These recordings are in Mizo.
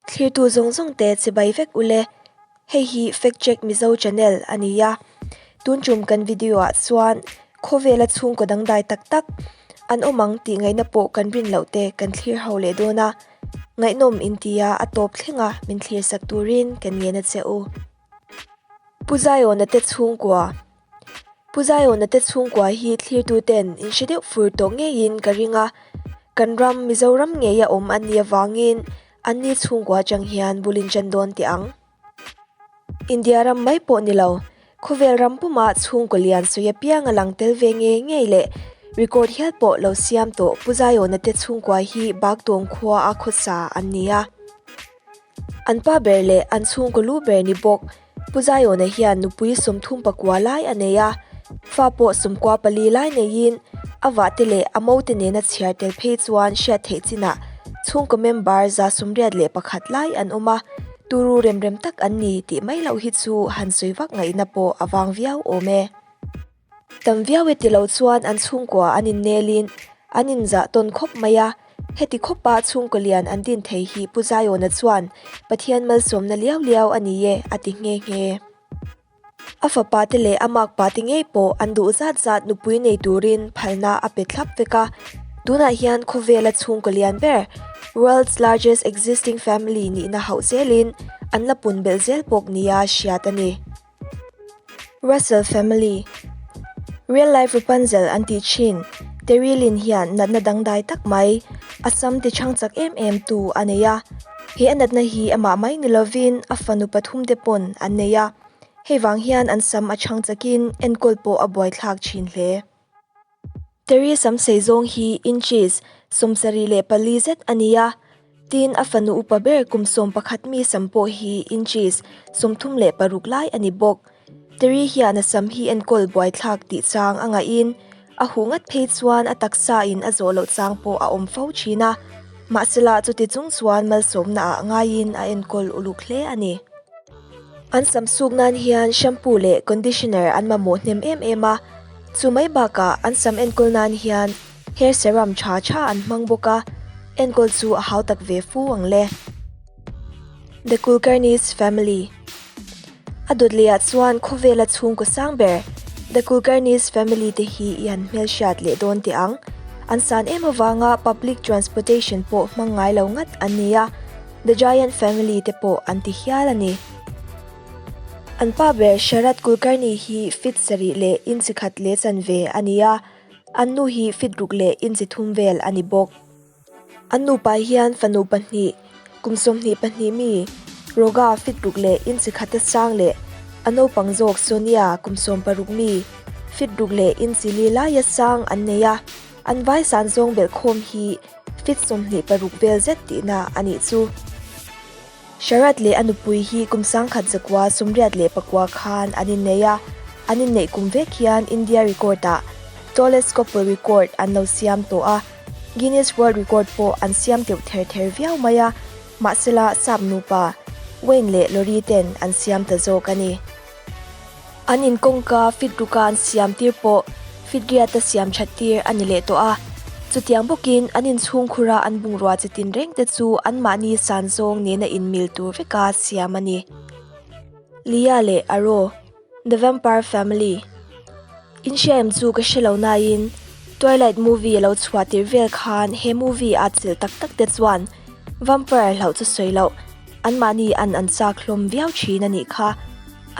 Thlirtu zawng zawng te chibai vek ule. Hei hi Fact Check Mizo channel a ni a. Tun tum kan video ah chuan khawvela chhungkaw dangdai tak tak an awm ang tih ngaihna pawh kan rin loh te kan thlir ho leh dawn a. Ngaihnawm intia a tawp thlenga min thlir sak turin kan ngen a che u. Pu Zion-a te chhungkua Pu Zion-a te chhungkua hi thlirtuten in hre deuh fur tawh ngeiin ka ring a, kan ram Mizoram ngeia awm an nih avangin anni chhungkua atang hian bul in ṭan dawn teh ang. India ram mai pawh ni lo, khawvel ram puma chhungkaw lian sawi apiang a lang tel ve ngei ngei leh record hial pawh lo siam tawh Pu Zion-a te chhungkua hi Baktawng khua a khawsa an ni a. An pa ber leh an chhungkaw lu ber ni bawk. Pu Zaiawna hian nupui 34 lai a nei a, fa pawh 14 lai neiin a vahte leh a mote nena chhiar tel phei chuan hriat theih chinah chhungkaw member 181 lai an awm a, turu rem rem tak an ni tih mai loh hi chu han sawi vak ngaihna pawh a vang viau awm e. Tam viau e ti lo chuan an chhungkua an innelin an inzah tawn khawp mai a, heti khawpa chhungkaw lian an din thei hi Pu Zaiawna chuan Pathian malsawmna liau liau a ni e a ti nghe nghe. A fapa te leh a makpa te ngei pawh an duh zat zat nupui nei turin phalna a pe thlap vek a, tunah hian khawvela chhungkaw lian ber World's largest existing family nihna hauh zelin an la pun belh zel bawk nia hriat a ni. Russell Family, Real life Rapunzel an tih thin Terry Lynn hian natna dangdai tak mai a sam ti chhang chak em em tu a nei a. He a natna hi amah mai ni lovin a fanu pathum te pawn an nei a. Hei vang hian an sam a chhang chakin enkawl pawh a buaithlak thin hle. Terry sam sei zawng hi inches 74 zet a ni a, tin a fanu upa ber kum 11 mi sam pawh hi inches 36 lai a ni bawk. Terry hian a sam hi enkawl buaithlak tih chang a ngaihin a huh ngat phei chuan a taksa in a zawh loh chang pawh a awm fo thin a, mahsela chuti chung chuan malsawmna ah ngaiin a enkawl uluk hle a ni. An sam suk nan hian shampoo leh conditioner an mamawh hnem em em a, chu mai bakah an sam enkawl nan hian hair serum tha tha an hmang bawk a, enkawl chu a hau tak ve fu ang le. The Kulkarni's Family A dawt lehah chuan khawvela chhungkaw sang ber The Kulkarni's Family te hi i han hmelhriat leh dawn teh ang. An san em avanga public transportation pawh hmang ngai lo ngat an ni a. The Giant Family te pawh an ti hial a ni. An pa ber Sharad Kulkarni hi fit sarih leh inchi khat leh chanve a ni a, an nu hi fit ruk leh inchi thum vel a ni bawk. An nupa hian fanu pahnih, kum 22 mi, Roga fit ruk leh inchi khata sang leh a naupang zawk Sonia kum 16 mi, fit ruk leh inchi li laia sang an nei a, an vai san zawng belhkhawm hi Fit 26 vel zet tihna a nih chu. Sharad leh a nupui hi kum 1989 khan an innei a, an inneih kum vek hian India record-ah Tallest Couple Record an lo siam tawh a, Guinness World Record pawh an siam teuh ther ther viau mai a, mahsela sap nupa Wayne leh Lori ten an siam ta zawk a ni. An inkawngka fit ruka an siam tir pawh fit riata siam that tir a ni leh tawh a. Chutiang bawkin an inchhungkhura an bungrua chi tinreng te chu anmahni san zawng nena inmil tur veka siam a ni. Lia leh Aro, The Vampire Family, In hria em chu ka hre lo nain Twilight movie a lo chhuah tir vel khan he movie a chilh tak tak te chuan vampire hlauh chu sawi loh anmahni an an chak hlawm viau thin a nih kha.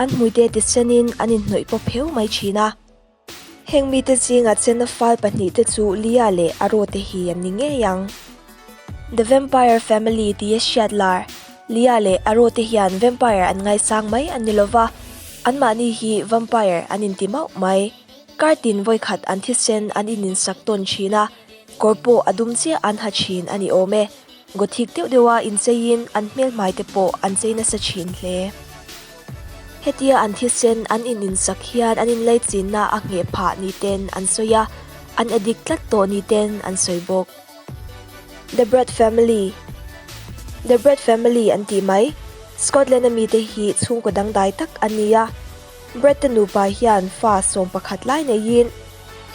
An hmuite tisenin an inhnawih pawp heu mai thin a. Heng mite zinga chena fal pahnihte chu Lia leh Aro te hi an ni ngei ang. The Vampire Family tia hriat lar, Lia leh Aro te hian vampire an ngaisang mai an ni lova, anmahni hi vampire an inti mauh mai. Kar tin vawikhat an thisen an ininsak tawn thin a, kawr pawh a dum chiah an ha thin a ni awm e. Gothic deuh deuha incheiin an hmelhmai te pawh an chei nasa thin hle. Hetia an thisen an ininsak hian an inlaichinna a ngheh phah ni ten an sawi a, an addict tlat tawh ni ten an sawi bawk. The Brett Family The Brett Family an tih mai, Scotland-a mite hi chhungkaw dangdai tak an ni a. Brett te nupa hian fa 11 lai neiin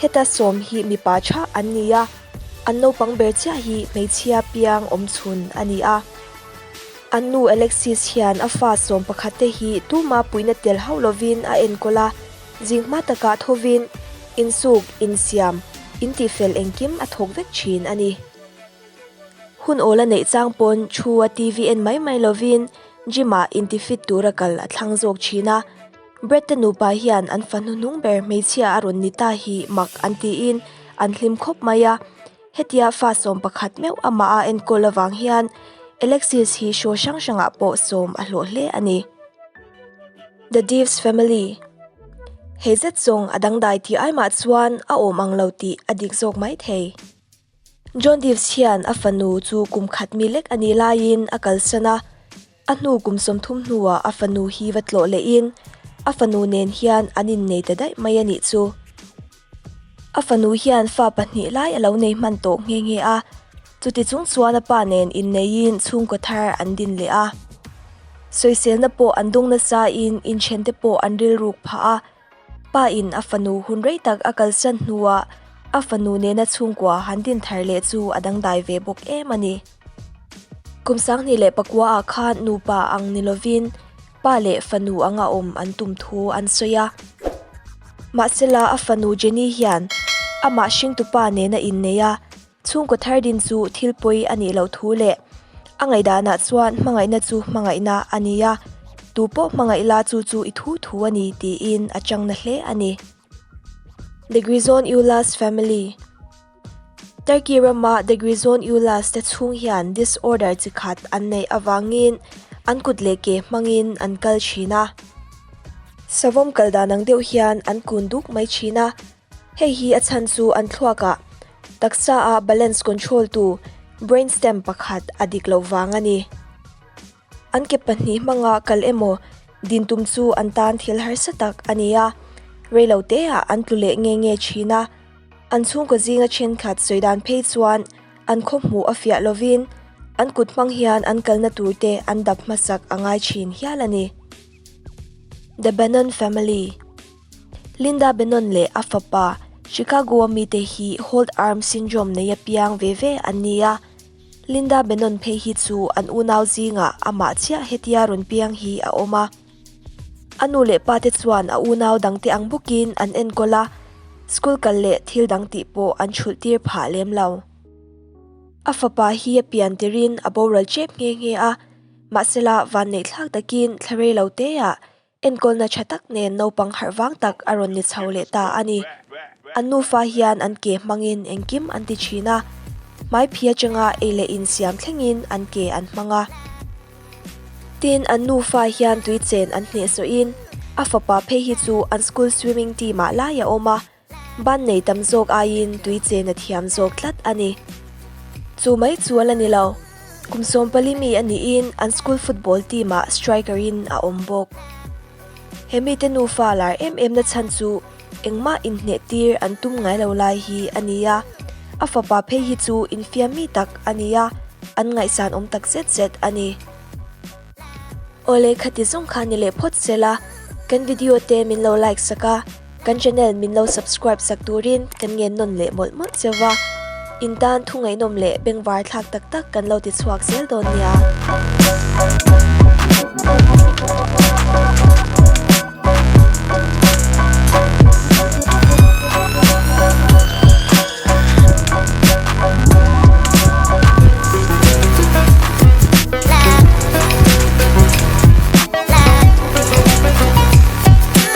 heta sawm hi mipa tha an ni a. An naupang ber chiah hi hmeichhia piang awm chhun a ni a. An nu Alexis hian a fa 11 te hi tuma puihna tel hauh lovin a enkawl a, zing hma takah thovin insuk, insiam, intihfel engkim a thawk vek thin a ni. Hun awl a neih chang pawn thu a TV en mai mai lovin gym ah inti fit tura kal a thlang zawk thin a. Brett te nupa hian an fa hnuhnung ber hmeichhia a rawn ni ta hi mak an tiin an hlim khawp mai a. Hetia fa 11 meuh amah a enkawl avang hian Alexis hi show hrang hrangah pawh sawm a hlawh hle a ni. The Deves Family Hei zet zawng a dangdai tih ai mah chuan a awm ang lo tih a dik zawk mai thei. John Deves hian a fanu chu kum khat mi lek a nih laiin a kalsan a, a hnu kum 30 hnuah a fanu hi va tlawh lehin a fanu nen hian an innei ta daih mai a nih chu. A fanu hian fa pahnih lai a lo nei hman tawh nghe nghe a, chuti chung chuan a pa nen inneiin chhungkaw thar an din leh a. Sawiselna pawh an dawng nasain inthente pawh an rilruk phah a. Pa in a fanu hun rei tak a kalsan hnuah a fanu nena chhungkua han din thar leh chu a dangdai ve bawk em a ni. Kum 2009 ah khan nupa ang ni lovin pa leh fanu anga awm an tum thu an sawi a. Mahsela a fanu Jenny hian amah hringtupa nena innei a, Chhungkaw thar din chu thil pawi a nih loh thu leh a ngaihdanah chuan hmangaihna chu hmangaihna a ni a, tu pawh hmangaih la chu chu i thu thu a ni tiin a chang na hle a ni. The Grison Ulas Family Turkey rama The Grison Ulas te chhung hian disorder chi khat an neih avangin an kut leh ke hmangin an kal thin a. Savawm kal dan ang deuh hian an kun duk mai thin a. Hei hi a chhan chu an thluakah taksa a balance control tu brain stem pakhat a dik loh vang a ni. An ke pahnih hmanga kal emaw din tum chu an tan thil harsa tak a ni a, reilo teah an tlu leh nge nge thin a. An chhungkaw zinga thenkhat sawi dan phei chuan an khaw hmuh a fiah lovin an kut hmang hian an kalna tur te an dap hmasak a ngai thin hial a ni. The Bannon Family. Linda Bannon leh a fapa Chicago-a mite hi Holt Arm Syndrome nei a piang ve ve an ni a. Linda Bannon phei hi chu an unau zingah amah chiah hetia rawn piang hi a awm a. A nu leh pa te chuan a unau dangte ang bawkin an enkawl a, school kal leh thil dang tih pawh an chhulh tir phah lem lo. A fapa hi a pian tirin a boral chep nghe nghe a, mahsela vanneihthlak takin thla rei lo teah Enkawlna tha tak nen naupang harh vang tak a rawn ni chho leh ta a ni. An nufa hian an ke hmangin engkim an ti thin a, hmai phi atanga ei leh insiam thlengin an ke an hmang a. Tin, an nufa hian tui chen an hnehsawhin a fapa phei hi chu an school swimming team ah lai a awm a, Ban nei tam zawk aiin tui chen a thiam zawk tlat a ni. Chu mai chu a la ni lo. Kum 14 mi a niin an school football team ah striker in a awm bawk. He mite nufa lar em em na chhan chu engmah inhneh tir an tum ngai lo lai hi a ni a. A fapa phei hi chu infiam mi tak a ni a, an ngaihsan awm tak zet zet a ni. Awle khati zawng kha ni leh phawt se la, kan video te min lo like sak a, kan channel min lo subscribe sak turin kan ngen nawn leh mawlh mawlh cheu va, in tan thu ngaihnawm leh bengvar thlak tak tak kan lo ti chhuak zel dawn nia.